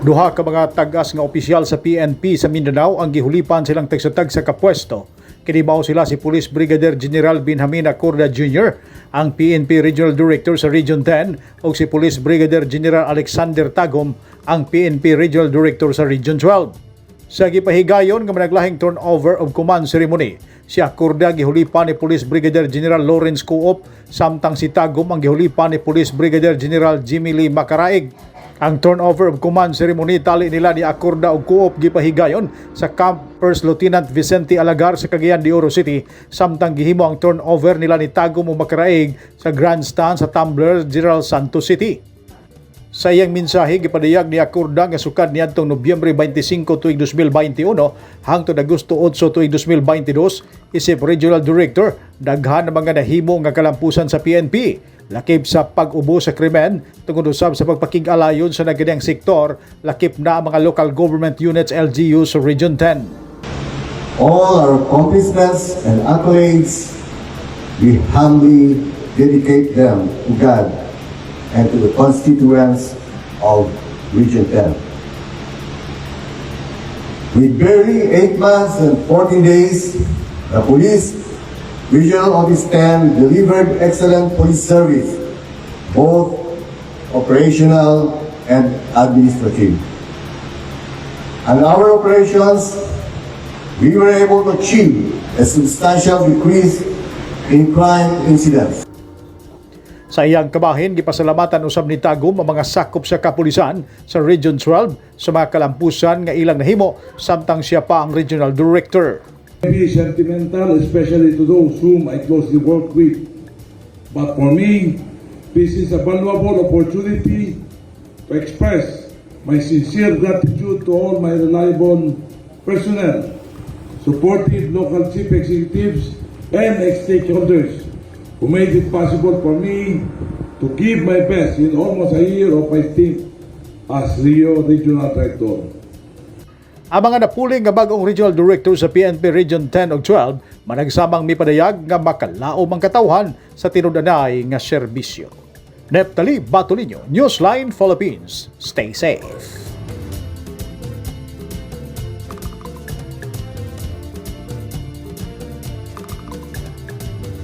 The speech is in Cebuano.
Duha ka mga tag-as nga opisyal sa PNP sa Mindanao ang gihulipan silang tagsa-tagsa ka pwesto. Kini mao sila si Police Brigadier General Benjamin Acorda Jr., ang PNP Regional Director sa Region 10, ug si Police Brigadier General Alexander Tagum, ang PNP Regional Director sa Region 12. Sa gipahigayon nga managlahing turnover of command ceremony, si Acorda gihulipan ni Police Brigadier General Lawrence Coop, samtang si Tagum ang gihulipan ni Police Brigadier General Jimmy Lee Macaraig. Ang turnover of command ceremony tali nila ni Acorda ug Coop gipahigayon sa Camp First Lieutenant Vicente Alagar sa Cagayan de Oro City, samtang gihimo ang turnover nila ni Tagum ug Macaraig sa grandstand sa Tumbler, General Santos City. Sa iyang mensahe, gipadayag ni Acorda nga sukad niadtong Nobyembre 25 tuig 2021 hangtod Agosto 8 tuig 2022 isip Regional Director, daghan ang mga nahimo nga kalampusan sa PNP lakip sa pag-ubo sa krimen tungod usab sa pagpakig-alayon sa naganang sektor, lakip na ang mga local government units, LGU, sa Region 10. All our accomplishments and accolades, we humbly dedicate them to God and to the constituents of Region 10. With barely 8 months and 14 days, the Police Regional Office 10 delivered excellent police service, both operational and administrative. And our operations, we were able to achieve a substantial decrease in crime incidents. Sa iyang kabahin, gipasalamatan usab ni Tagum ang mga sakop sa kapulisan sa Region 12 sa mga kalampusan nga ilang nahimo samtang siya pa ang Regional Director. Be sentimental, especially to those whom I closely work with. But for me, this is a valuable opportunity to express my sincere gratitude to all my reliable personnel, supportive local chief executives, and stakeholders who made it possible for me to give my best in almost a year of my stint as Rio Regional Director. Ang mga napuling nga bagong Regional Director sa PNP Region 10 ug 12 managsamang mipadayag nga makalaom ang katawhan sa tinud-anay nga serbisyo. Neptali Batolino, Newsline Philippines. Stay safe.